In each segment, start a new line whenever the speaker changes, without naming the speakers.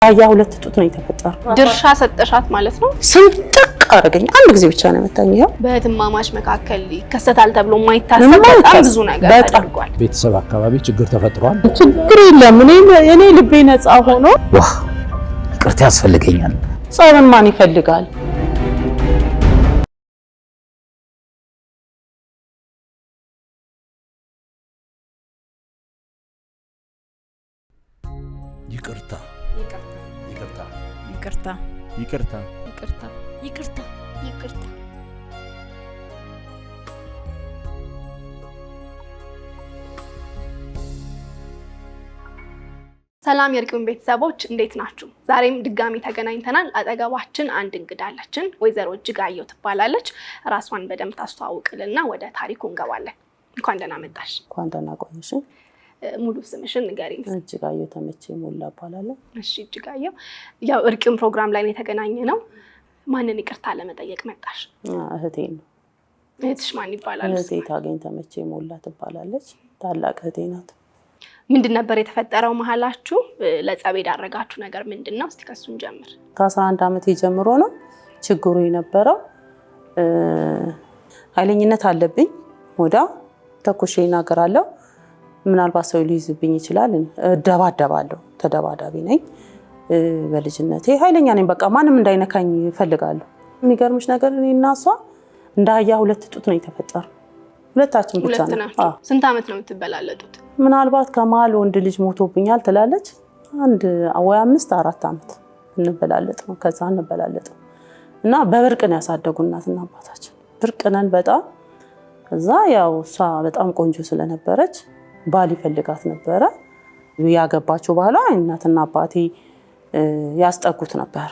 ያ ሁለት ጡት ነው የተፈጠረው።
ድርሻ ሰጠሻት ማለት ነው።
ስንጥቅ አደረገኝ። አንድ ጊዜ ብቻ ነው የመታኝ። ይኸው
በእህትማማች መካከል ይከሰታል ተብሎ የማይታሰብ በጣም ብዙ ነገር
በጣም
ተደርጓል።
ቤተሰብ አካባቢ ችግር ተፈጥሯል።
ችግር የለም። እኔ ልቤ ነፃ ሆኖ
ዋ ይቅርታ ያስፈልገኛል።
ጸብን ማን ይፈልጋል?
ይቅርታ ይቅርታ
ይቅርታ
ይቅርታ
ይቅርታ
ይቅርታ ይቅርታ።
ሰላም የእርቂውን ቤተሰቦች እንዴት ናችሁ? ዛሬም ድጋሚ ተገናኝተናል። አጠገባችን አንድ እንግዳ አለችን። ወይዘሮ እጅጋየሁ ትባላለች። ራሷን በደንብ ታስተዋውቅልና ወደ ታሪኩ እንገባለን። እንኳን ደህና መጣሽ።
እንኳን ደህና ቆየሽ።
ሙሉ ስምሽን ንገሪኝ።
እጅጋየሁ ተመቼ ሞላ እባላለሁ።
እሺ እጅጋየሁ፣ ያው እርቂውን ፕሮግራም ላይ ነው የተገናኘ ነው። ማንን ይቅርታ ለመጠየቅ መጣሽ?
እህቴ ነው።
እህትሽ ማን ይባላል?
እህቴ ታገኝ ተመቼ ሞላ ትባላለች። ታላቅ እህቴ ናት።
ምንድን ነበር የተፈጠረው መሀላችሁ? ለጸብ የዳረጋችሁ ነገር ምንድን ነው? እስቲ ከሱን ጀምር።
ከ11 ዓመቴ ጀምሮ ነው ችግሩ የነበረው። ኃይለኝነት አለብኝ። ወዳ ተኩሼ ይናገራለሁ። ምናልባት ሰው ሊይዝብኝ ይችላል። እደባደባለሁ። ተደባዳቢ ነኝ። በልጅነቴ ኃይለኛ ነኝ። በቃ ማንም እንዳይነካኝ እፈልጋለሁ። የሚገርምሽ ነገር እኔ እና እሷ እንደ አህያ ሁለት ጡት ነው የተፈጠረው። ሁለታችን ብቻ
ሁለት
ነው።
ናቸው። ስንት ዓመት ነው የምትበላለጡት?
ምናልባት ከመሀል ወንድ ልጅ ሞቶብኛል ትላለች። አንድ ወይ 5 4 ዓመት እንበላለጥ ነው። ከዛ እንበላለጥ ነው እና በብርቅ ነው ያሳደጉ እናትና አባታችን። ብርቅ ነን በጣም። ከዛ ያው እሷ በጣም ቆንጆ ስለነበረች ባል ይፈልጋት ነበረ። ያገባችው ባሏ እናትና አባቴ ያስጠጉት ነበር።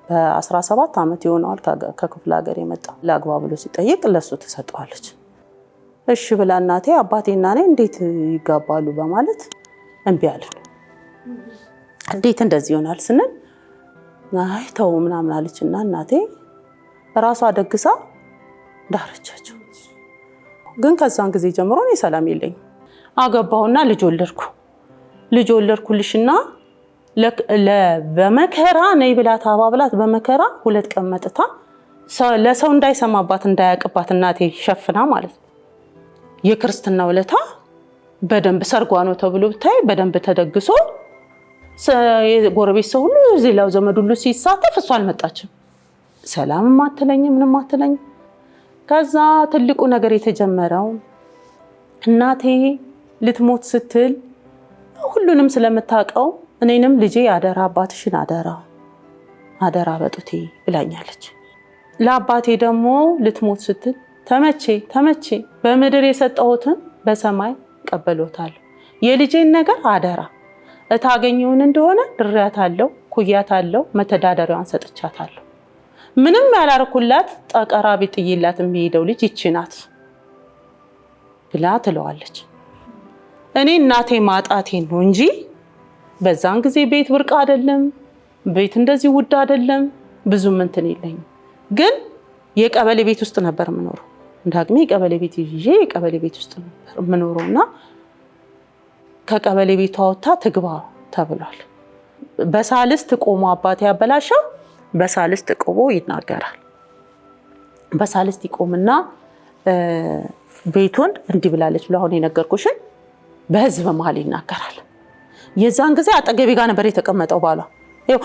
በ17 ዓመት ይሆነዋል ከክፍለ ሀገር የመጣ ለአግባ ብሎ ሲጠይቅ ለሱ ትሰጠዋለች። እሺ ብላ እናቴ አባቴና እኔ እንዴት ይጋባሉ በማለት እምቢ አለን። እንዴት እንደዚህ ይሆናል ስንል አይ ተው ምናምን አለች እና እናቴ ራሷ ደግሳ ዳረቻቸው። ግን ከዛን ጊዜ ጀምሮ እኔ ሰላም የለኝም። አገባሁና ልጅ ወለድኩ። ልጅ ወለድኩልሽና በመከራ ነይ ብላት አባብላት በመከራ 2 ቀን መጥታ ለሰው እንዳይሰማባት እንዳያውቅባት እናቴ ሸፍና ማለት ነው። የክርስትና ውለታ በደንብ ሰርጓ ነው ተብሎ ብታይ በደንብ ተደግሶ የጎረቤት ሰው ሁሉ ሌላው ዘመድ ሁሉ ሲሳተፍ እሷ አልመጣችም። ሰላምም አትለኝም ምንም አትለኝም። ከዛ ትልቁ ነገር የተጀመረው እናቴ ልትሞት ስትል ሁሉንም ስለምታውቀው እኔንም ልጄ አደራ አባትሽን አደራ አደራ በጡቴ ብላኛለች። ለአባቴ ደግሞ ልትሞት ስትል ተመቼ ተመቼ በምድር የሰጠሁትን በሰማይ ቀበሎታለሁ፣ የልጄን ነገር አደራ እታገኘውን እንደሆነ ድሬያታለሁ፣ ኩያታለሁ፣ መተዳደሪያዋን ሰጥቻታለሁ። ምንም ያላርኩላት ጠቀራ ቢጥይላት የሚሄደው ልጅ ይቺ ናት ብላ ትለዋለች። እኔ እናቴ ማጣቴን ነው እንጂ በዛን ጊዜ ቤት ብርቅ አይደለም፣ ቤት እንደዚህ ውድ አይደለም፣ ብዙም እንትን የለኝም። ግን የቀበሌ ቤት ውስጥ ነበር የምኖረው። እንደ አቅሜ የቀበሌ ቤት ይዤ የቀበሌ ቤት ውስጥ ነበር የምኖረው እና ከቀበሌ ቤቷ ወጥታ ትግባ ተብሏል። በሳልስት ቆሞ አባቴ ያበላሸው በሳልስት ቆሞ ይናገራል። በሳልስት ይቆምና ቤቱን እንዲህ ብላለች ብሎ አሁን የነገርኩሽን በህዝብ መሀል ይናገራል። የዛን ጊዜ አጠገቤ ጋር ነበር የተቀመጠው ባሏ። ይኸው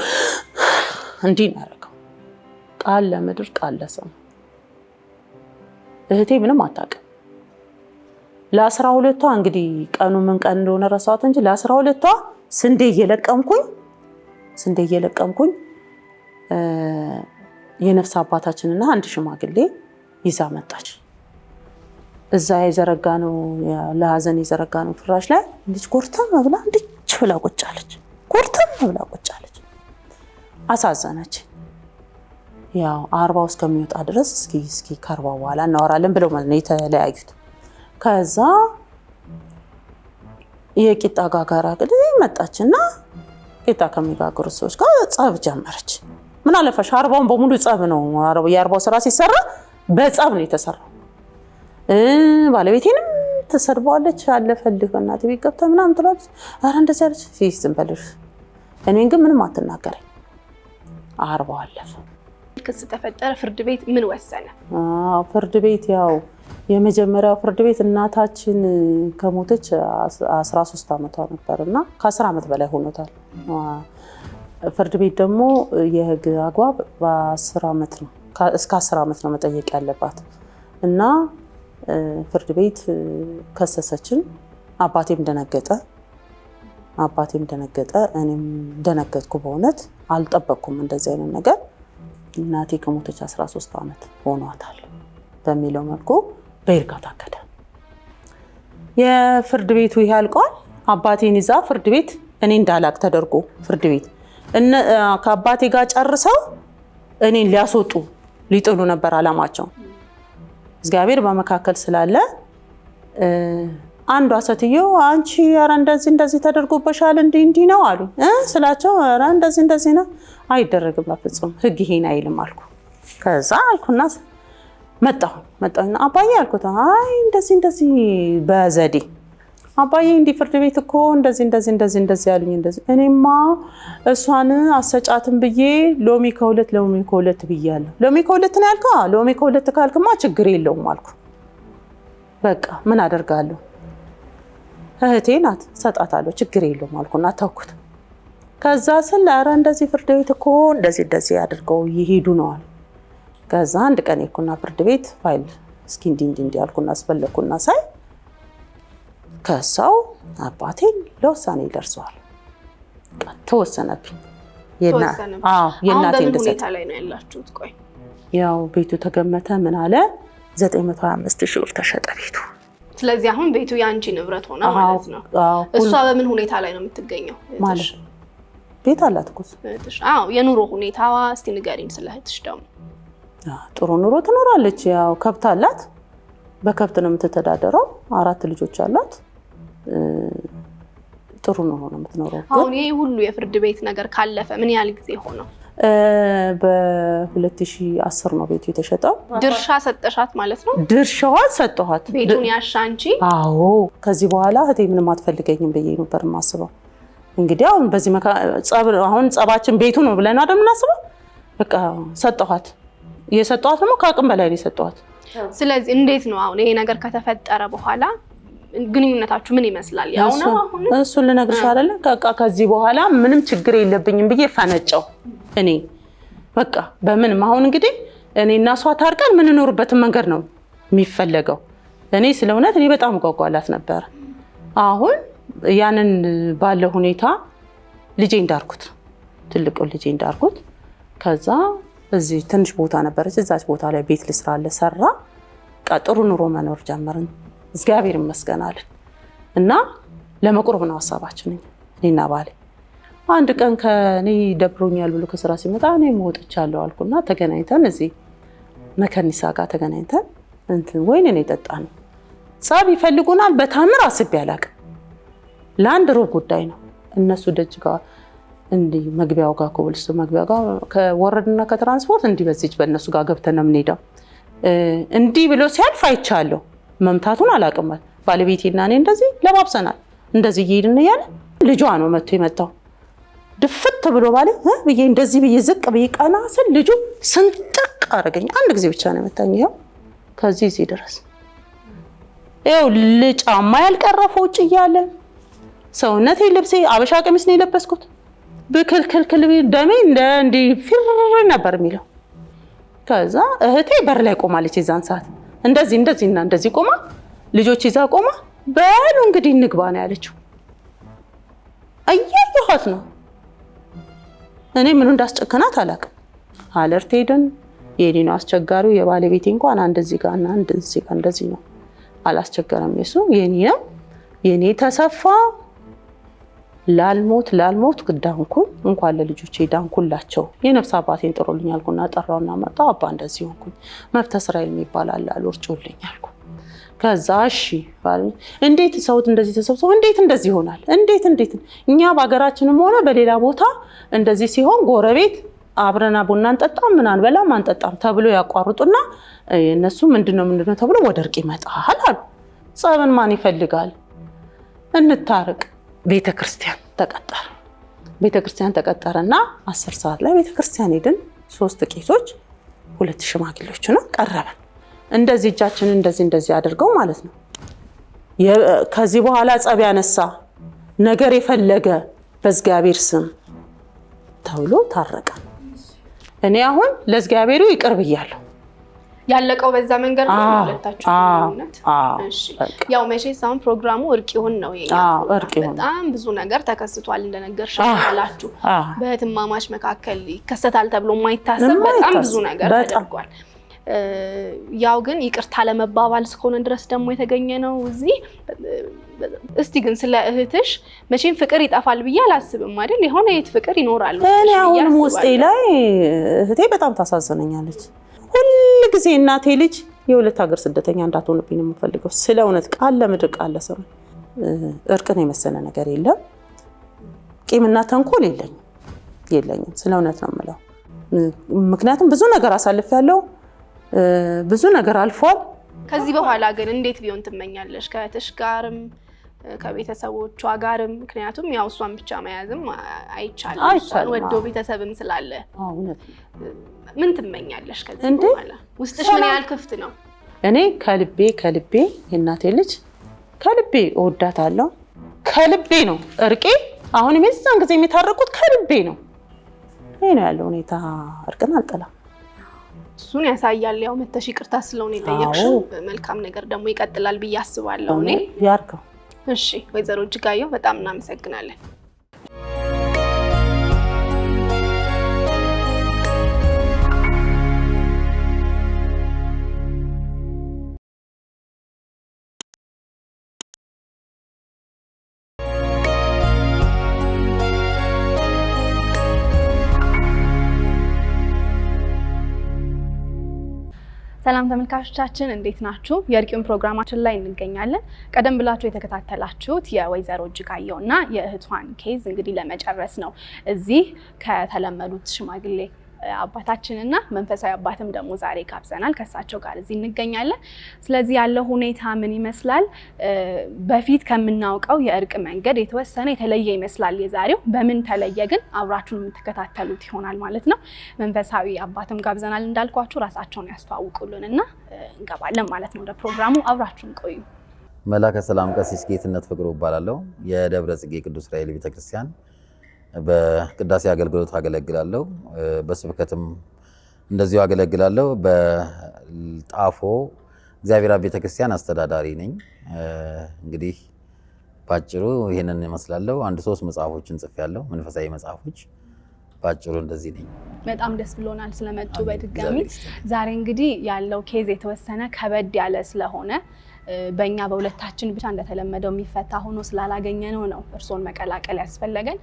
እንዲህ ነው ያደረገው። ቃል ለምድር ቃል ለሰማይ። እህቴ ምንም አታውቅም። ለ12ቷ እንግዲህ ቀኑ ምን ቀን እንደሆነ ረሳሁት እንጂ ለ12ቷ ስንዴ እየለቀምኩኝ የነፍስ አባታችንና አንድ ሽማግሌ ይዛ መጣች። እዛ የዘረጋነው ለሀዘን የዘረጋነው ፍራሽ ላይ ልጅ ጎርተም ብላ እንድች ብላ ቁጭ አለች። ጎርተም ብላ ቁጭ አለች። አሳዘነች። ያው 40 እስከሚወጣ ድረስ እስኪ እስኪ ከ40 በኋላ እናወራለን ብለው ማለት ነው የተለያዩት። ከዛ የቂጣ ጋጋራ ግድ መጣችና ቂጣ ከሚጋግሩ ሰዎች ጋር ጸብ ጀመረች። ምን አለፈሽ 40ውን በሙሉ ጸብ ነው። የአርባው ስራ ሲሰራ በጸብ ነው የተሰራው። ባለቤቴንም ትሰድበዋለች። አለፈልህ በእናትህ ቤት ገብተህ ምናምን ትላለች። ኧረ እንደዚህ አለች። ዝም በልሽ እኔን ግን ምንም አትናገረኝ። 40 አለፈ።
ክስ ተፈጠረ። ፍርድ ቤት ምን ወሰነ?
አዎ ፍርድ ቤት ያው የመጀመሪያው ፍርድ ቤት እናታችን ከሞተች 13 ዓመቷ ነበር እና ከ10 ዓመት በላይ ሆኖታል። ፍርድ ቤት ደግሞ የህግ አግባብ በ10 ዓመት ነው እስከ 10 ዓመት ነው መጠየቅ ያለባት እና ፍርድ ቤት ከሰሰችን። አባቴም ደነገጠ እኔም ደነገጥኩ። በእውነት አልጠበቅኩም እንደዚህ አይነት ነገር። እናቴ ከሞተች 13 ዓመት ሆኗታል በሚለው መልኩ በይርጋ ታገደ። የፍርድ ቤቱ ይሄ አልቋል። አባቴን ይዛ ፍርድ ቤት እኔ እንዳላቅ ተደርጎ ፍርድ ቤት ከአባቴ ጋር ጨርሰው እኔን ሊያስወጡ ሊጥሉ ነበር አላማቸው። እግዚአብሔር በመካከል ስላለ አንዷ ሴትዮ አንቺ ኧረ እንደዚህ እንደዚህ ተደርጎበሻል እንዲህ እንዲህ ነው አሉ ስላቸው፣ ኧረ እንደዚህ እንደዚህ ነው አይደረግም፣ በፍጹም ህግ ይሄን አይልም አልኩ። ከዛ አልኩና መጣሁና አባዬ አልኩት፣ አይ እንደዚህ እንደዚህ በዘዴ አባዬ እንዲህ ፍርድ ቤት እኮ እንደዚህ እንደዚህ እንደዚህ እንደዚህ ያሉኝ እንደዚህ፣ እኔማ እሷን አሰጫትም ብዬ ሎሚ ከሁለት ሎሚ ከሁለት ብያለሁ። ሎሚ ከሁለት ነው ያልከው? ሎሚ ከሁለት ካልክማ ችግር የለውም አልኩ። በቃ ምን አደርጋለሁ እህቴ ናት ሰጣታለሁ፣ ችግር የለውም አልኩና ተውኩት። ከዛ ስል ኧረ እንደዚህ ፍርድ ቤት እኮ እንደዚህ እንደዚህ አድርገው እየሄዱ ነው አሉ። ከዛ አንድ ቀን ሄድኩና ፍርድ ቤት ፋይል እስኪ እንዲህ እንዲህ እንዲህ አልኩና አስፈለግኩና ሳይ ከሰው አባቴን ለውሳኔ ደርሰዋል። ተወሰነብኝ።
የእናቴ ሁኔታ ላይ ነው ያላችሁት? ቆይ
ያው ቤቱ ተገመተ ምን አለ 925 ሺህ ብር ተሸጠ ቤቱ።
ስለዚህ አሁን ቤቱ የአንቺ ንብረት ሆነ ማለት ነው። እሷ በምን ሁኔታ ላይ ነው የምትገኘው?
ማለት ቤት አላት እኮ።
አዎ የኑሮ ሁኔታዋ እስቲ ንገሪኝ ስለ እህትሽ ደግሞ።
ጥሩ ኑሮ ትኖራለች። ያው ከብት አላት፣ በከብት ነው የምትተዳደረው። 4 ልጆች አላት። ጥሩ ኑሮ ነው የምትኖረው።
አሁን ይሄ ሁሉ የፍርድ ቤት ነገር ካለፈ ምን ያህል ጊዜ ሆነው?
በ2010 ነው ቤቱ የተሸጠው።
ድርሻ ሰጠሻት ማለት ነው?
ድርሻዋን ሰጠኋት።
ቤቱን ያሻ አንቺ?
አዎ። ከዚህ በኋላ እህቴ ምንም አትፈልገኝም ብዬ ነበር የማስበው። እንግዲህ አሁን በዚህ አሁን ጸባችን ቤቱ ነው ብለን አይደል የምናስበው። በቃ ሰጠኋት። የሰጠኋት ደግሞ ከአቅም በላይ ነው የሰጠኋት።
ስለዚህ እንዴት ነው አሁን ይሄ ነገር ከተፈጠረ በኋላ ግንኙነታችሁ ምን ይመስላል? ያው ነው አሁን
እሱን ልነግርሽ አይደለ። በቃ ከዚህ በኋላ ምንም ችግር የለብኝም ብዬ ፈነጨው እኔ በቃ በምንም አሁን እንግዲህ እኔ እና እሷ ታርቀን የምንኖርበትን መንገድ ነው የሚፈለገው። እኔ ስለ እውነት እኔ በጣም ጓጓላት ነበር። አሁን ያንን ባለ ሁኔታ ልጄ እንዳርኩት፣ ትልቁን ልጄ እንዳርኩት። ከዛ እዚህ ትንሽ ቦታ ነበረች፣ እዛች ቦታ ላይ ቤት ልስራለ ሰራ። ጥሩ ኑሮ መኖር ጀመርን። እግዚአብሔር ይመስገን አለን እና ለመቁረብ ነው ሀሳባችን እኔና ባሌ። አንድ ቀን ከኔ ደብሮኛል ብሎ ከስራ ሲመጣ እኔ ወጥቻለሁ አልኩና ተገናኝተን እዚህ መከኒሳ ጋር ተገናኝተን እንትን ወይን ነው የጠጣነው። ጸብ ይፈልጉናል በታምር አስቤ አላውቅም። ለአንድ ሩብ ጉዳይ ነው እነሱ ደጅ ጋር እንዲህ መግቢያው ጋር ኮብልስቶ መግቢያው ጋር ከወረድና ከትራንስፖርት እንዲህ በዚች በእነሱ ጋር ገብተን ነው የምንሄደው። እንዲህ ብሎ ሲያልፍ አይቻለሁ። መምታቱን አላውቅም። ባለቤቴና እኔ እንደዚህ ለባብሰናል። እንደዚህ እየሄድን እያለ ልጇ ነው መጥቶ የመጣው ድፍት ብሎ ባለ ብዬ እንደዚህ ብዬ ዝቅ ብዬ ቀና ስል ልጁ ስንጥቅ አደረገኝ። አንድ ጊዜ ብቻ ነው የመታኝ። ይኸው ከዚህ እዚህ ድረስ ይኸው ልጫማ ያልቀረፈ ውጭ እያለ ሰውነቴ ልብሴ አበሻ ቀሚስ ነው የለበስኩት። ብክልክልክል ደሜ እንዲህ ፊር ነበር የሚለው። ከዛ እህቴ በር ላይ ቆማለች። የዛን ሰዓት እንደዚህ እንደዚህ እና እንደዚህ ቆማ ልጆች ይዛ ቆማ በሉ እንግዲህ እንግባ ነው ያለችው። እያየኋት ነው እኔ ምኑ እንዳስጨከናት አላውቅም። አለርት ሄድን። የኔ ነው አስቸጋሪው። የባለቤቴ እንኳን አንድ እዚህ ጋር እና አንድ እዚህ ጋር እንደዚህ ነው፣ አላስቸገረም። የሱ የኔ ነው። የኔ ተሰፋ። ላልሞት ላልሞት ዳንኩኝ። እንኳን ለልጆቼ ዳንኩላቸው። የነፍስ አባቴን ጥሩልኝ አልኩና ጠራውና መጣው። አባ እንደዚህ ሆንኩኝ፣ መፍተ እስራኤል የሚባል አለ አሉ፣ እርጩልኝ አልኩ። ከዛ እሺ እንዴት ሰው እንደዚህ ተሰብስቦ እንዴት እንደዚህ ይሆናል? እንዴት እንዴት እኛ በሀገራችንም ሆነ በሌላ ቦታ እንደዚህ ሲሆን ጎረቤት አብረና ቡና አንጠጣም ምን አንበላም አንጠጣም ተብሎ ያቋርጡና እነሱ ምንድነው ምንድነው ተብሎ ወደ እርቅ ይመጣል አሉ። ጸብን ማን ይፈልጋል? እንታርቅ። ቤተክርስቲያን ተቀጠረ። ቤተክርስቲያን ተቀጠረና 10 ሰዓት ላይ ቤተክርስቲያን ሄድን። 3 ቄሶች 2 ሽማግሌዎች ነው ቀረበን። እንደዚህ እጃችንን እንደዚህ እንደዚህ አድርገው ማለት ነው። ከዚህ በኋላ ጸብ ያነሳ ነገር የፈለገ በእግዚአብሔር ስም ተብሎ ታረቀ። እኔ አሁን ለእግዚአብሔሩ ይቅር ብያለሁ።
ያለቀው በዛ መንገድ ነው ሁለታችሁ ግንኙነት። እሺ ያው መቼስ አሁን ፕሮግራሙ እርቅ ይሁን ነው የኛ ፕሮግራም። በጣም ብዙ ነገር ተከስቷል እንደነገርሽ አላችሁ። በእህትማማች መካከል ይከሰታል ተብሎ የማይታሰብ በጣም ብዙ ነገር ተደርጓል። ያው ግን ይቅርታ ለመባባል እስከሆነ ድረስ ደግሞ የተገኘ ነው እዚህ። እስቲ ግን ስለ እህትሽ መቼም ፍቅር ይጠፋል ብዬ አላስብም አይደል? የሆነ የት ፍቅር ይኖራል።
እኔ አሁንም ውስጤ ላይ እህቴ በጣም ታሳዝነኛለች። ሁል ጊዜ እናቴ ልጅ የሁለት ሀገር ስደተኛ እንዳትሆንብኝ ነው የምፈልገው። ስለ እውነት ቃል ለምድር ቃል ለሰማይ እርቅን የመሰለ ነገር የለም። ቂምና ተንኮል የለኝም። ስለ እውነት ነው የምለው። ምክንያቱም ብዙ ነገር አሳልፌያለሁ፣ ብዙ ነገር አልፏል።
ከዚህ በኋላ ግን እንዴት ቢሆን ትመኛለሽ? ከእህትሽ ጋርም ከቤተሰቦቿ ጋርም? ምክንያቱም ያው እሷን ብቻ መያዝም አይቻልም፣ እሷን ወዶ ቤተሰብም ስላለ ምን ትመኛለሽ ከዚህ በኋላ? ውስጥሽ ምን ያህል ክፍት ነው?
እኔ ከልቤ ከልቤ የእናቴ ልጅ ከልቤ እወዳታለሁ። ከልቤ ነው እርቄ። አሁንም የዛን ጊዜ የሚታረቁት ከልቤ ነው። ይሄ ነው ያለው ሁኔታ። እርቅን አልጠላም።
እሱን ያሳያል። ያው መተሽ ይቅርታ ስለሆነ የጠየቅሽው መልካም ነገር ደግሞ ይቀጥላል ብዬ አስባለሁ እኔ።
ያርገው።
እሺ ወይዘሮ እጅጋየሁ በጣም እናመሰግናለን። ሰላም ተመልካቾቻችን እንዴት ናችሁ? የእርቂውን ፕሮግራማችን ላይ እንገኛለን። ቀደም ብላችሁ የተከታተላችሁት የወይዘሮ እጅጋየሁና የእህቷን case እንግዲህ ለመጨረስ ነው። እዚህ ከተለመዱት ሽማግሌ አባታችንና መንፈሳዊ አባትም ደግሞ ዛሬ ጋብዘናል። ከእሳቸው ጋር እዚህ እንገኛለን። ስለዚህ ያለው ሁኔታ ምን ይመስላል? በፊት ከምናውቀው የእርቅ መንገድ የተወሰነ የተለየ ይመስላል የዛሬው። በምን ተለየ ግን አብራችሁን የምትከታተሉት ይሆናል ማለት ነው። መንፈሳዊ አባትም ጋብዘናል እንዳልኳችሁ፣ ራሳቸውን ያስተዋውቁልንና እንገባለን ማለት ነው ወደ ፕሮግራሙ። አብራችሁን ቆዩ።
መላከ ሰላም ቀሲስ ጌትነት ፍቅሩ እባላለሁ። የደብረ ጽጌ ቅዱስ ራሔል ቤተክርስቲያን በቅዳሴ አገልግሎት አገለግላለሁ። በስብከትም እንደዚሁ አገለግላለሁ። በጣፎ እግዚአብሔር አብ ቤተክርስቲያን አስተዳዳሪ ነኝ። እንግዲህ ባጭሩ ይሄንን እመስላለሁ። አንድ 3 መጽሐፎችን ጽፌያለሁ፣ መንፈሳዊ መጽሐፎች። ባጭሩ እንደዚህ ነኝ።
በጣም ደስ ብሎናል ስለመጡ በድጋሚ። ዛሬ እንግዲህ ያለው case የተወሰነ ከበድ ያለ ስለሆነ በእኛ በሁለታችን ብቻ እንደተለመደው የሚፈታ ሆኖ ስላላገኘነው ነው እርሶን መቀላቀል ያስፈለገን።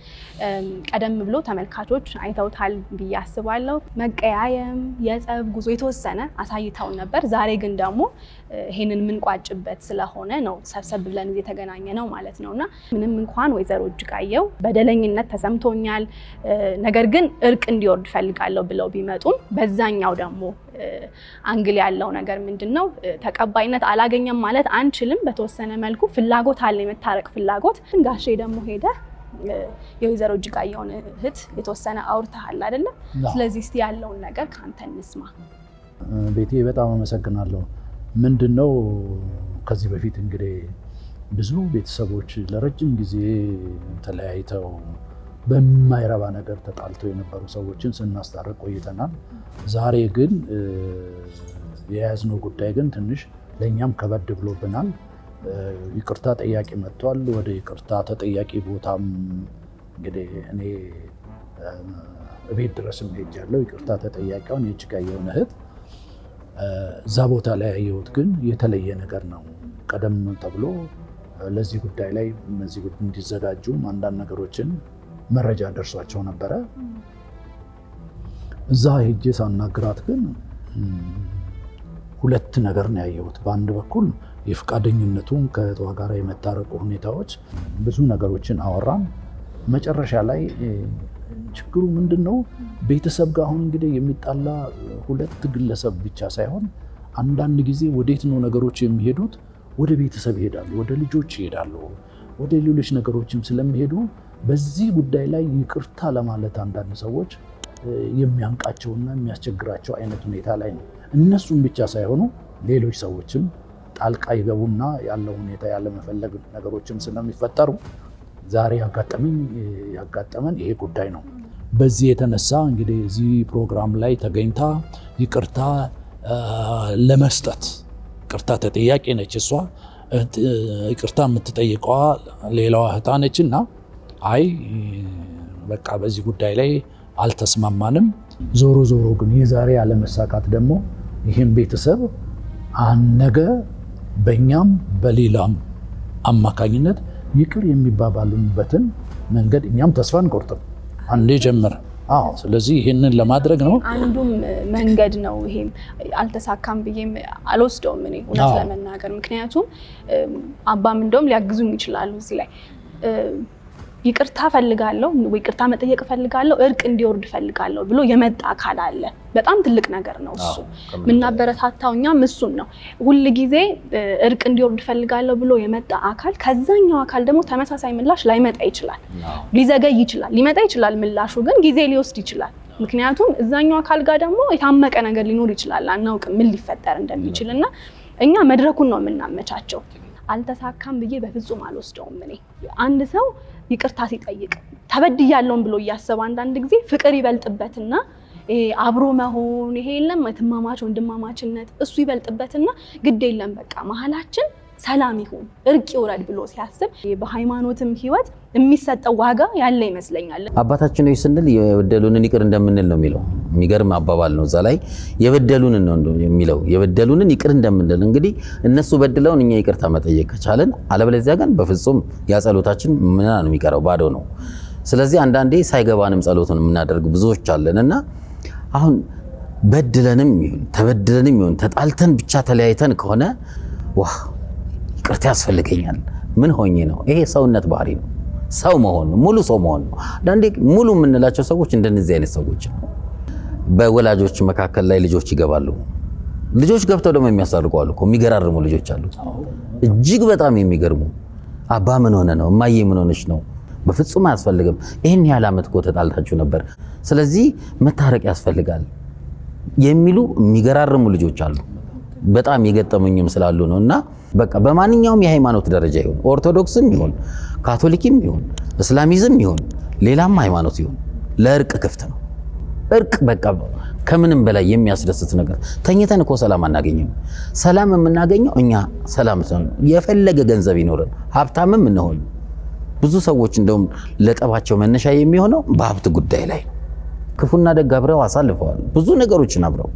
ቀደም ብሎ ተመልካቾች አይተውታል ብዬ አስባለሁ። መቀያየም፣ የጸብ ጉዞ የተወሰነ አሳይተውን ነበር። ዛሬ ግን ደግሞ ይሄንን የምንቋጭበት ስለሆነ ነው ሰብሰብ ብለን እዚህ የተገናኘ ነው ማለት ነውና ምንም እንኳን ወይዘሮ እጅጋየሁ በደለኝነት ተሰምቶኛል፣ ነገር ግን እርቅ እንዲወርድ ፈልጋለሁ ብለው ቢመጡም በዛኛው ደግሞ angle ያለው ነገር ምንድነው ተቀባይነት አላገኘም ማለት አንችልም። በተወሰነ መልኩ ፍላጎት አለ፣ የመታረቅ ፍላጎት። ጋሼ ደግሞ ሄደ የወይዘሮ እጅጋየሁን እህት የተወሰነ አውርተሃል አይደለም? ስለዚህ እስቲ ያለውን ነገር ካንተ እንስማ።
ቤቴ በጣም አመሰግናለሁ። ምንድነው ከዚህ በፊት እንግዲህ ብዙ ቤተሰቦች ለረጅም ጊዜ ተለያይተው በማይረባ ነገር ተጣልተው የነበሩ ሰዎችን ስናስታርቅ ቆይተናል። ዛሬ ግን የያዝነው ጉዳይ ግን ትንሽ ለኛም ከበድ ብሎብናል። ይቅርታ ጠያቂ መጥቷል። ወደ ይቅርታ ተጠያቂ ቦታም እንግዲህ እኔ እቤት ድረስም ሄጃለሁ። ይቅርታ ተጠያቂውን የእጅጋየሁን እህት እዛ ቦታ ላይ ያየሁት ግን የተለየ ነገር ነው። ቀደም ተብሎ ለዚህ ጉዳይ ላይ እነዚህ እንዲዘጋጁ አንዳንድ ነገሮችን መረጃ ደርሷቸው ነበረ። እዛ ሄጄ ሳናግራት ግን ሁለት ነገር ነው ያየሁት። በአንድ በኩል የፍቃደኝነቱን ከእህቷ ጋር የመታረቁ ሁኔታዎች ብዙ ነገሮችን አወራን። መጨረሻ ላይ ችግሩ ምንድነው? ቤተሰብ ጋር አሁን እንግዲህ የሚጣላ ሁለት ግለሰብ ብቻ ሳይሆን አንዳንድ ጊዜ ወዴት ነው ነገሮች የሚሄዱት? ወደ ቤተሰብ ይሄዳሉ፣ ወደ ልጆች ይሄዳሉ፣ ወደ ሌሎች ነገሮችም ስለሚሄዱ በዚህ ጉዳይ ላይ ይቅርታ ለማለት አንዳንድ ሰዎች የሚያንቃቸውና የሚያስቸግራቸው አይነት ሁኔታ ላይ ነው። እነሱም ብቻ ሳይሆኑ ሌሎች ሰዎችም ጣልቃ ይገቡና ያለው ሁኔታ ያለመፈለግ ነገሮችም ስለሚፈጠሩ ዛሬ ያጋጠመን ይሄ ጉዳይ ነው። በዚህ የተነሳ እንግዲህ እዚህ ፕሮግራም ላይ ተገኝታ ይቅርታ ለመስጠት ይቅርታ ተጠያቂ ነች እሷ፣ ይቅርታ የምትጠይቀዋ ሌላዋ እህቷ ነች እና አይ በቃ በዚህ ጉዳይ ላይ አልተስማማንም። ዞሮ ዞሮ ግን የዛሬ ያለመሳካት ደግሞ ይህም ቤተሰብ ነገ በእኛም በሌላም አማካኝነት ይቅር የሚባባሉበትን መንገድ እኛም ተስፋ አንቆርጥም። አንዴ ጀመረ። አዎ፣ ስለዚህ ይህንን ለማድረግ ነው።
አንዱም መንገድ ነው። ይሄም አልተሳካም ብዬም አልወስደውም እኔ እውነት ለመናገር ምክንያቱም አባም እንደውም ሊያግዙኝ ይችላሉ እዚህ ላይ። ይቅርታ ፈልጋለሁ ወይ ይቅርታ መጠየቅ ፈልጋለሁ፣ እርቅ እንዲወርድ ፈልጋለሁ ብሎ የመጣ አካል አለ። በጣም ትልቅ ነገር ነው እሱ። የምናበረታታው እኛም እሱን ነው። ሁል ጊዜ እርቅ እንዲወርድ ፈልጋለሁ ብሎ የመጣ አካል ከዛኛው አካል ደግሞ ተመሳሳይ ምላሽ ላይመጣ ይችላል፣ ሊዘገይ ይችላል፣ ሊመጣ ይችላል። ምላሹ ግን ጊዜ ሊወስድ ይችላል። ምክንያቱም እዛኛው አካል ጋር ደግሞ የታመቀ ነገር ሊኖር ይችላል። አናውቅም ምን ሊፈጠር እንደሚችል እና እኛ መድረኩን ነው የምናመቻቸው። አልተሳካም ብዬ በፍጹም አልወስደውም። እኔ አንድ ሰው ይቅርታ ሲጠይቅ ተበድያለሁም ብሎ እያሰበ አንዳንድ ጊዜ ፍቅር ይበልጥበትና ይሄ አብሮ መሆን ይሄ የለም እህትማማች ወንድማማችነት እሱ ይበልጥበትና ግድ የለም በቃ መሀላችን ሰላም ይሁን እርቅ ይውረድ ብሎ ሲያስብ በሃይማኖትም ህይወት የሚሰጠው ዋጋ ያለ ይመስለኛል።
አባታችን ሆይ ስንል የበደሉንን ይቅር እንደምንል ነው የሚለው። የሚገርም አባባል ነው። እዛ ላይ የበደሉንን ነው የሚለው፣ የበደሉንን ይቅር እንደምንል። እንግዲህ እነሱ በድለውን እኛ ይቅርታ መጠየቅ ከቻለን፣ አለበለዚያ ግን በፍጹም ያ ጸሎታችን ምና ነው የሚቀረው፣ ባዶ ነው። ስለዚህ አንዳንዴ ሳይገባንም ጸሎቱን የምናደርግ ብዙዎች አለን እና አሁን በድለንም ይሁን ተበድለንም ይሁን ተጣልተን ብቻ ተለያይተን ከሆነ ዋ ይቅርታ ያስፈልገኛል፣ ምን ሆኜ ነው? ይሄ ሰውነት ባህሪ ነው። ሰው መሆን ነው፣ ሙሉ ሰው መሆን ነው። አንዳንዴ ሙሉ የምንላቸው ሰዎች እንደነዚህ አይነት ሰዎች ነው። በወላጆች መካከል ላይ ልጆች ይገባሉ። ልጆች ገብተው ደግሞ የሚያሳርቁ አሉ እኮ፣ የሚገራርሙ ልጆች አሉ። እጅግ በጣም የሚገርሙ። አባ ምን ሆነ ነው? እማዬ ምን ሆነች ነው? በፍጹም አያስፈልግም። ይሄን ያህል ዓመት እኮ ተጣልታችሁ ነበር፣ ስለዚህ መታረቅ ያስፈልጋል የሚሉ የሚገራርሙ ልጆች አሉ። በጣም የገጠሙኝም ስላሉ ነው። እና በቃ በማንኛውም የሃይማኖት ደረጃ ይሁን ኦርቶዶክስም ይሁን ካቶሊክም ይሁን እስላሚዝም ይሁን ሌላም ሃይማኖት ይሁን ለእርቅ ክፍት ነው። እርቅ በቃ ከምንም በላይ የሚያስደስት ነገር። ተኝተን እኮ ሰላም አናገኝም። ሰላም የምናገኘው እኛ ሰላም የፈለገ ገንዘብ ይኖረን ሀብታምም እንሆን። ብዙ ሰዎች እንደውም ለጠባቸው መነሻ የሚሆነው በሀብት ጉዳይ ላይ ነው። ክፉና ደግ አብረው አሳልፈዋል። ብዙ ነገሮችን አብረው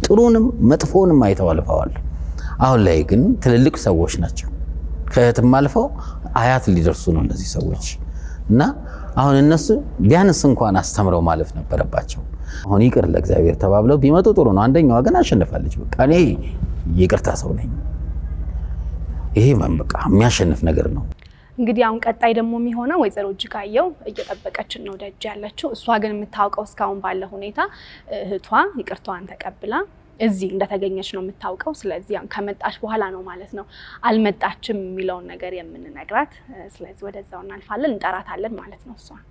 ጥሩንም መጥፎንም አይተው አልፈዋል። አሁን ላይ ግን ትልልቅ ሰዎች ናቸው። ከእህትም አልፈው አያት ሊደርሱ ነው እነዚህ ሰዎች እና አሁን እነሱ ቢያንስ እንኳን አስተምረው ማለፍ ነበረባቸው። አሁን ይቅር ለእግዚአብሔር ተባብለው ቢመጡ ጥሩ ነው። አንደኛዋ ግን አሸንፋለች። በቃ እኔ ይቅርታ ሰው ነኝ። ይሄ በቃ የሚያሸንፍ ነገር ነው።
እንግዲህ አሁን ቀጣይ ደግሞ የሚሆነው ወይዘሮ እጅጋየሁ እየጠበቀችን ነው ደጅ ያለችው። እሷ ግን የምታውቀው እስካሁን ባለ ሁኔታ እህቷ ይቅርታዋን ተቀብላ እዚህ እንደተገኘች ነው የምታውቀው። ስለዚህ ከመጣች በኋላ ነው ማለት ነው አልመጣችም የሚለውን ነገር የምንነግራት። ስለዚህ ወደዛው እናልፋለን፣ እንጠራታለን ማለት ነው እሷን።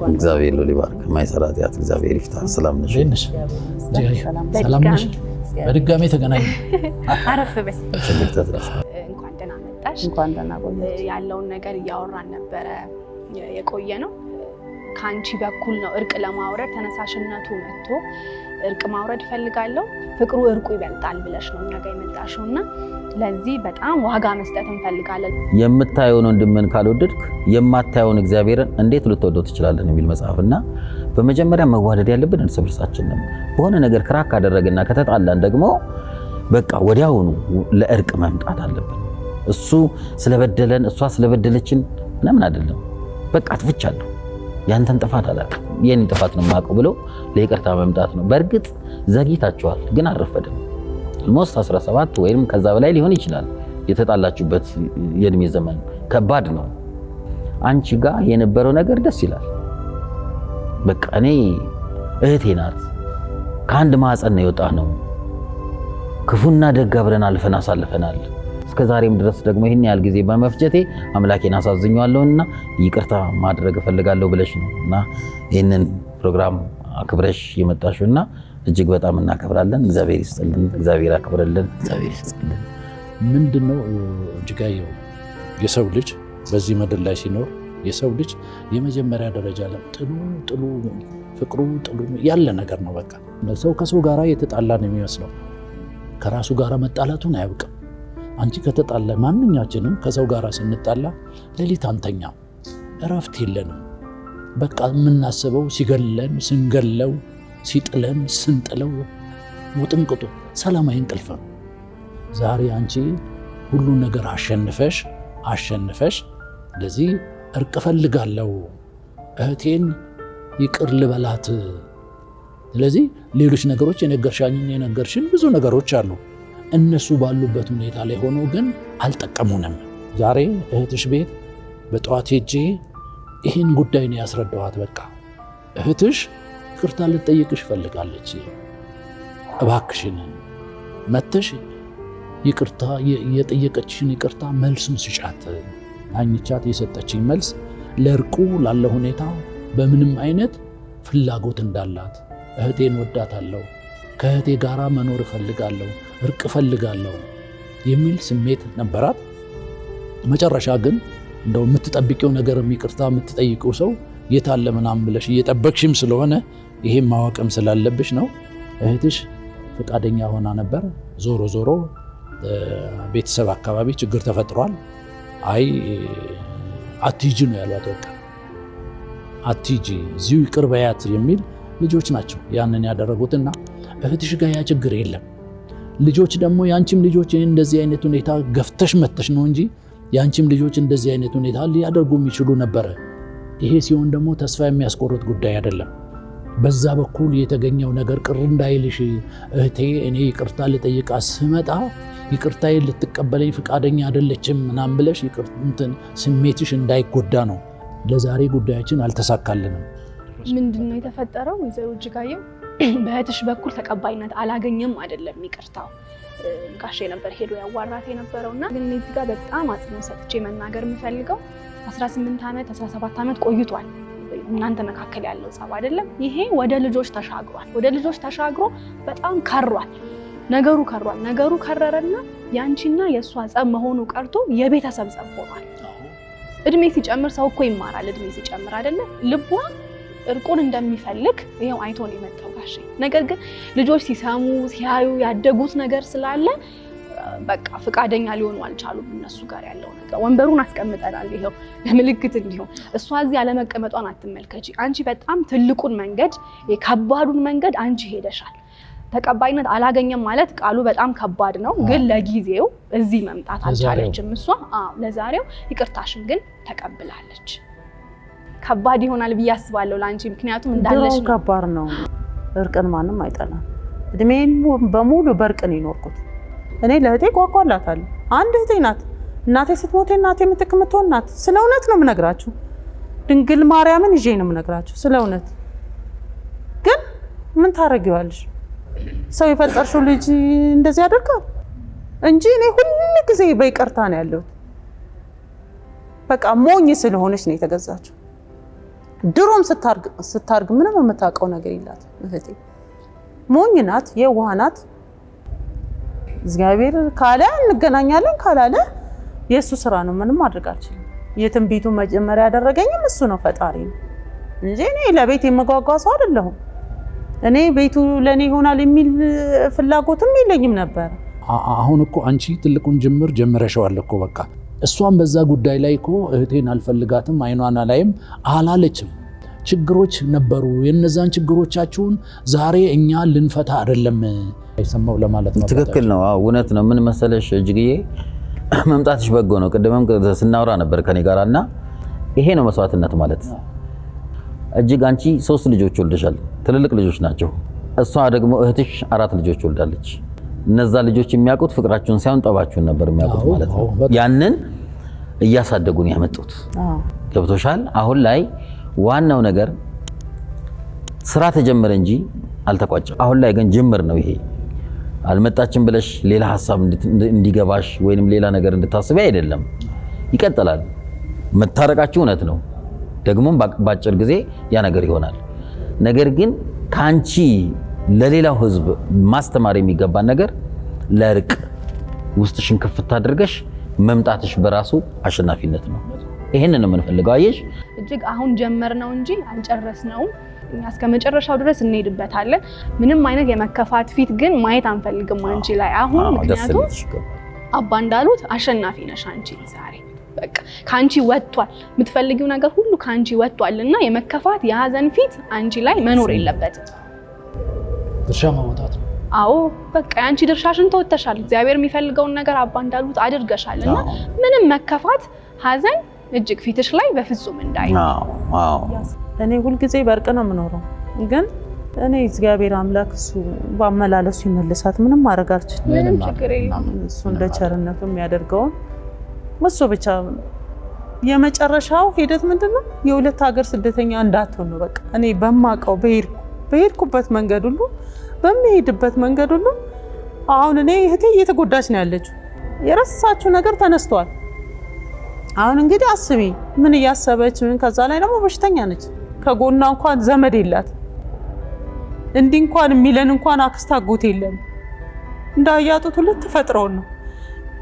እግዚአብሔር ሉል ይባርክ። የማይሰራ ኃጢአት እግዚአብሔር ይፍታ። ሰላም ነሽ?
ሰላም ነሽ? በድጋሚ ተገናኘን።
አረፍ በይ። እንኳን ደህና መጣሽ።
እንኳን ደህና ቆየሽ።
ያለውን ነገር እያወራን ነበረ የቆየ ነው። ከአንቺ በኩል ነው እርቅ ለማውረድ ተነሳሽነቱ መጥቶ እርቅ ማውረድ እፈልጋለሁ፣ ፍቅሩ እርቁ ይበልጣል ብለሽ ነው እኛ ጋር የመጣሽው እና ለዚህ በጣም ዋጋ መስጠት እንፈልጋለን።
የምታየውን ወንድምህን ካልወደድክ የማታየውን እግዚአብሔርን እንዴት ልትወደው ትችላለህ የሚል መጽሐፍና በመጀመሪያ መዋደድ ያለብን እርስ በርሳችን ነው። በሆነ ነገር ክራክ ካደረግና ከተጣላን ደግሞ በቃ ወዲያውኑ ለእርቅ መምጣት አለብን። እሱ ስለበደለን እሷ ስለበደለችን ምናምን አይደለም። በቃ አጥፍቻለሁ፣ ያንተን ጥፋት አላውቅም፣ የኔን ጥፋት ነው የማውቀው ብሎ ለይቅርታ መምጣት ነው። በእርግጥ ዘግይታችኋል፣ ግን አልረፈደም። Almost 17 ወይም ከዛ በላይ ሊሆን ይችላል የተጣላችሁበት የእድሜ ዘመን ከባድ ነው። አንቺ ጋር የነበረው ነገር ደስ ይላል። በቃ እኔ እህቴ ናት፣ ከአንድ ማህፀን ነው የወጣ ነው፣ ክፉና ደግ አብረን አልፈን አሳልፈናል። እስከ ዛሬም ድረስ ደግሞ ይህን ያህል ጊዜ በመፍጀቴ አምላኬን አሳዝኜዋለሁና ይቅርታ ማድረግ እፈልጋለሁ ብለሽ ነው እና ይህንን ፕሮግራም አክብረሽ የመጣሽውና እጅግ በጣም እናከብራለን። እግዚአብሔር ይስጥልን፣ እግዚአብሔር አክብረልን፣ እግዚአብሔር ይስጥልን።
ምንድነው እጅጋየሁ፣ የሰው ልጅ በዚህ ምድር ላይ ሲኖር የሰው ልጅ የመጀመሪያ ደረጃ ላይ ጥሉ ጥሉ ፍቅሩ ጥሉ ያለ ነገር ነው። በቃ ሰው ከሰው ጋራ የተጣላ ነው የሚመስለው፣ ከራሱ ጋራ መጣላቱን አያውቅም። አንቺ ከተጣላ ማንኛችንም ከሰው ጋራ ስንጣላ ሌሊት አንተኛም፣ እረፍት የለንም። በቃ የምናስበው ሲገለን ስንገለው፣ ሲጥለን ስንጥለው፣ ውጥንቅጡ ሰላማዊ እንቅልፍ ነው። ዛሬ አንቺ ሁሉን ነገር አሸንፈሽ አሸንፈሽ ለዚህ እርቅ እፈልጋለሁ፣ እህቴን ይቅር ልበላት። ስለዚህ ሌሎች ነገሮች የነገርሽን ብዙ ነገሮች አሉ። እነሱ ባሉበት ሁኔታ ላይ ሆኖ ግን አልጠቀሙንም። ዛሬ እህትሽ ቤት በጠዋት ሄጄ ይህን ጉዳይ ነው ያስረዳኋት። በቃ እህትሽ ይቅርታ ልትጠይቅሽ ፈልጋለች፣ እባክሽን መተሽ ይቅርታ የጠየቀችሽን ይቅርታ መልሱን ስጫት። አኝቻት የሰጠችኝ መልስ ለእርቁ ላለ ሁኔታ በምንም አይነት ፍላጎት እንዳላት፣ እህቴን ወዳታለሁ፣ ከእህቴ ጋራ መኖር እፈልጋለሁ፣ እርቅ እፈልጋለሁ የሚል ስሜት ነበራት። መጨረሻ ግን እንደው የምትጠብቂው ነገር ይቅርታ የምትጠይቂው ሰው የታለ ምናምን ብለሽ እየጠበቅሽም ስለሆነ ይሄም ማወቅም ስላለብሽ ነው። እህትሽ ፈቃደኛ ሆና ነበር። ዞሮ ዞሮ ቤተሰብ አካባቢ ችግር ተፈጥሯል። አይ አትሂጂ ነው ያሏት። በቃ አትሂጂ እዚሁ ይቅር በያት የሚል ልጆች ናቸው ያንን ያደረጉትና እህትሽ ጋር ያ ችግር የለም። ልጆች ደግሞ የአንቺም ልጆች እንደዚህ አይነት ሁኔታ ገፍተሽ መተሽ ነው እንጂ የአንቺም ልጆች እንደዚህ አይነት ሁኔታ ሊያደርጉ የሚችሉ ነበረ። ይሄ ሲሆን ደግሞ ተስፋ የሚያስቆርጥ ጉዳይ አይደለም። በዛ በኩል የተገኘው ነገር ቅር እንዳይልሽ እህቴ፣ እኔ ይቅርታ ልጠይቃት ስመጣ ይቅርታዬን ልትቀበለኝ ፈቃደኛ አይደለችም ምናምን ብለሽ እንትን ስሜትሽ እንዳይጎዳ ነው። ለዛሬ ጉዳያችን አልተሳካልንም።
ምንድን ነው የተፈጠረው? ወይዘሮ እጅጋየሁ በእህትሽ በኩል ተቀባይነት አላገኘም አይደለም ይቅርታው ጋሼ ነበር ሄዶ ያዋራት የነበረውና ግን እዚህ ጋር በጣም አጽንኦት ሰጥቼ መናገር የምፈልገው 18 ዓመት 17 ዓመት ቆይቷል እናንተ መካከል ያለው ጸብ አይደለም። ይሄ ወደ ልጆች ተሻግሯል። ወደ ልጆች ተሻግሮ በጣም ከሯል። ነገሩ ከሯል። ነገሩ ከረረና ያንቺና የእሷ ጸብ መሆኑ ቀርቶ የቤተሰብ ጸብ ሆኗል። እድሜ ሲጨምር ሰው እኮ ይማራል። እድሜ ሲጨምር አይደለም ልቧ እርቁን እንደሚፈልግ ይኸው አይቶ ነው የመጣው ጋሼ። ነገር ግን ልጆች ሲሰሙ ሲያዩ ያደጉት ነገር ስላለ በቃ ፈቃደኛ ሊሆኑ አልቻሉም። እነሱ ጋር ያለው ነገር ወንበሩን አስቀምጠናል፣ ይኸው ለምልክት እንዲሆን። እሷ እዚህ አለመቀመጧን አትመልከቺ። አንቺ በጣም ትልቁን መንገድ የከባዱን መንገድ አንቺ ሄደሻል። ተቀባይነት አላገኘም ማለት ቃሉ በጣም ከባድ ነው፣ ግን ለጊዜው እዚህ መምጣት አልቻለችም እሷ። አዎ ለዛሬው ይቅርታሽን ግን ተቀብላለች። ከባድ ይሆናል ብዬ አስባለሁ ለአንቺ፣ ምክንያቱም እንዳለሽ
ነው። ከባድ ነው። እርቅን ማንም አይጠላም። እድሜን በሙሉ በእርቅ ነው የኖርኩት። እኔ ለእህቴ ጓጓላታለሁ። አንድ እህቴ ናት። እናቴ ስትሞት እናቴ ምትክ የምትሆን ናት። ስለ እውነት ነው የምነግራችሁ። ድንግል ማርያምን ይዤ ነው የምነግራችሁ ስለ እውነት። ግን ምን ታደርጊዋለሽ? ሰው የፈጠርሽው ልጅ እንደዚህ ያደርጋል እንጂ እኔ ሁል ጊዜ በይቅርታ ነው ያለሁት። በቃ ሞኝ ስለሆነች ነው የተገዛችው። ድሮም ስታርግ ምንም የምታውቀው ነገር የላትም እህቴ። ሞኝ ናት፣ የዋህ ናት። እግዚአብሔር ካለ እንገናኛለን፣ ካላለ የእሱ ስራ ነው። ምንም ማድረግ አልችልም። የትንቢቱ መጀመሪያ ያደረገኝም እሱ ነው፣ ፈጣሪ ነው እንጂ እኔ ለቤት የምጓጓ ሰው አይደለሁም። እኔ ቤቱ ለእኔ ይሆናል የሚል ፍላጎትም የለኝም ነበር።
አሁን እኮ አንቺ ትልቁን ጅምር ጀምረሽዋል እኮ በቃ። እሷም በዛ ጉዳይ ላይ እኮ እህቴን አልፈልጋትም አይኗን ላይም አላለችም። ችግሮች ነበሩ። የነዛን ችግሮቻችሁን ዛሬ እኛ ልንፈታ አይደለም አይሰማው ለማለት ነው።
ትክክል ነው። አዎ እውነት ነው። ምን መሰለሽ እጅግዬ፣ መምጣትሽ በጎ ነው። ቅድምም ስናወራ ነበር ከኔ ጋር እና ይሄ ነው መስዋዕትነት ማለት። እጅግ አንቺ 3 ልጆች ወልደሻል፣ ትልልቅ ልጆች ናቸው። እሷ ደግሞ እህትሽ 4 ልጆች ወልዳለች። እነዛ ልጆች የሚያውቁት ፍቅራችሁን ሳይሆን ጠባችሁን ነበር የሚያውቁት ማለት ነው። ያንን እያሳደጉን ያመጡት ገብቶሻል። አሁን ላይ ዋናው ነገር ስራ ተጀመረ እንጂ አልተቋጨም። አሁን ላይ ግን ጅምር ነው ይሄ። አልመጣችም ብለሽ ሌላ ሀሳብ እንዲገባሽ ወይንም ሌላ ነገር እንድታስቢ አይደለም። ይቀጥላል። መታረቃችሁ እውነት ነው። ደግሞም በአጭር ጊዜ ያ ነገር ይሆናል። ነገር ግን ከአንቺ ለሌላው ሕዝብ ማስተማር የሚገባን ነገር ለእርቅ ውስጥሽን ክፍት አድርገሽ መምጣትሽ በራሱ አሸናፊነት ነው። ይሄንን ነው የምንፈልገው። አየሽ፣
እጅግ አሁን ጀመርነው እንጂ አልጨረስነውም። እኛ እስከ መጨረሻው ድረስ እንሄድበታለን። ምንም አይነት የመከፋት ፊት ግን ማየት አንፈልግም አንቺ ላይ አሁን። ምክንያቱም አባ እንዳሉት አሸናፊ ነሽ አንቺ ዛሬ። በቃ ከአንቺ ወጥቷል፣ የምትፈልጊው ነገር ሁሉ ከአንቺ ወጥቷል እና የመከፋት የሀዘን ፊት አንቺ ላይ መኖር የለበትም።
ድርሻ ማውጣት ነው።
አዎ በቃ የአንቺ ድርሻሽን ተወጥተሻል። እግዚአብሔር የሚፈልገውን ነገር አባ እንዳሉት አድርገሻል እና ምንም መከፋት፣ ሀዘን እጅግ ፊትሽ ላይ በፍጹም እንዳይ።
እኔ ሁልጊዜ በእርቅ ነው የምኖረው፣ ግን እኔ እግዚአብሔር አምላክ እሱ ባመላለሱ ይመልሳት። ምንም ማድረግ አልችልም።
ምንም ችግር የለም።
እሱ እንደ ቸርነቱ የሚያደርገውን እሱ ብቻ። የመጨረሻው ሂደት ምንድን ነው? የሁለት ሀገር ስደተኛ እንዳትሆን ነው። በቃ እኔ በማውቀው በሄድኩበት መንገድ ሁሉ በሚሄድበት መንገድ ሁሉ አሁን እኔ እህቴ እየተጎዳች ነው ያለችው። የረሳችው ነገር ተነስቷል። አሁን እንግዲህ አስቢ ምን እያሰበች ምን። ከዛ ላይ ደግሞ በሽተኛ ነች። ከጎኗ እንኳን ዘመድ የላት። እንዲህ እንኳን የሚለን እንኳን አክስት አጎት የለም። እንዳያጡት ሁለት ተፈጥረው ነው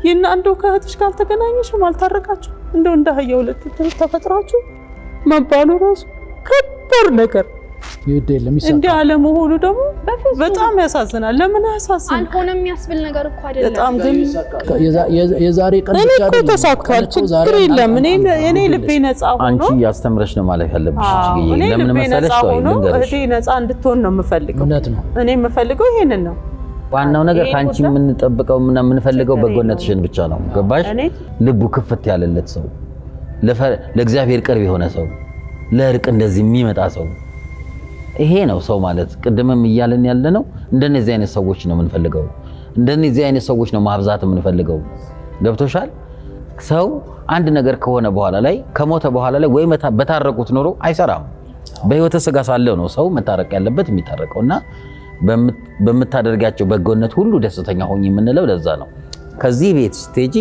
ይህን አንዱ ከእህትሽ ጋር አልተገናኘሽም፣ አልታረቃችሁ፣ እንደው እንደ አህያ ሁለት ተፈጥራችሁ መባሉ ራሱ ከባድ ነገር እንዲህ አለመሆኑ ደግሞ በጣም ያሳዝናል። ለምን ያሳዝናል?
አልሆነም የሚያስብል ነገር እኮ አይደለም።
በጣም ግን
የዛሬ ቀን
እኔ እኮ ተሳክቷል፣ ችግር የለም። እኔ ልቤ ነፃ ሆኖ
አንቺ ያስተምረሽ ነው ማለት ያለብሽ።
እኔ
ለምን
ልቤ
መሰለሽ?
ነፃ ሆኖ እህቴ ነፃ እንድትሆን ነው የምፈልገው።
እውነት ነው።
እኔ የምፈልገው ይሄንን ነው።
ዋናው ነገር ከአንቺ የምንጠብቀው እና የምንፈልገው በጎነትሽን ብቻ ነው። ገባሽ? ልቡ ክፍት ያለለት ሰው፣ ለእግዚአብሔር ቅርብ የሆነ ሰው፣ ለእርቅ እንደዚህ የሚመጣ ሰው፣ ይሄ ነው ሰው ማለት። ቅድምም እያልን ያለ ነው። እንደነዚህ አይነት ሰዎች ነው የምንፈልገው። እንደነዚህ አይነት ሰዎች ነው ማብዛት የምንፈልገው። ገብቶሻል? ሰው አንድ ነገር ከሆነ በኋላ ላይ ከሞተ በኋላ ላይ ወይ በታረቁት ኖሮ አይሰራም። በህይወተ ስጋ ሳለው ነው ሰው መታረቅ ያለበት የሚታረቀውና በምታደርጋቸው በጎነት ሁሉ ደስተኛ ሆኝ የምንለው ለዛ ነው። ከዚህ ቤት ስትሄጂ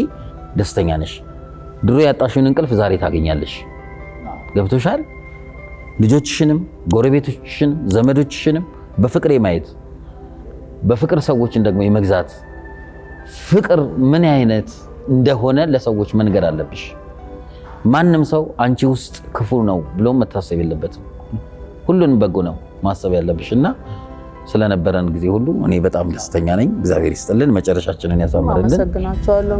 ደስተኛ ነሽ። ድሮ ያጣሽውን እንቅልፍ ዛሬ ታገኛለሽ። ገብቶሻል? ልጆችሽንም ጎረቤቶችሽንም ዘመዶችሽንም በፍቅር የማየት በፍቅር ሰዎችን ደግሞ የመግዛት ፍቅር ምን አይነት እንደሆነ ለሰዎች መንገር አለብሽ። ማንም ሰው አንቺ ውስጥ ክፉ ነው ብሎ መታሰብ የለበትም። ሁሉንም በጎ ነው ማሰብ ያለብሽ እና ስለነበረን ጊዜ ሁሉ እኔ በጣም ደስተኛ ነኝ። እግዚአብሔር ይስጥልን፣ መጨረሻችንን ያሳምርልን።
አመሰግናቸዋለሁ።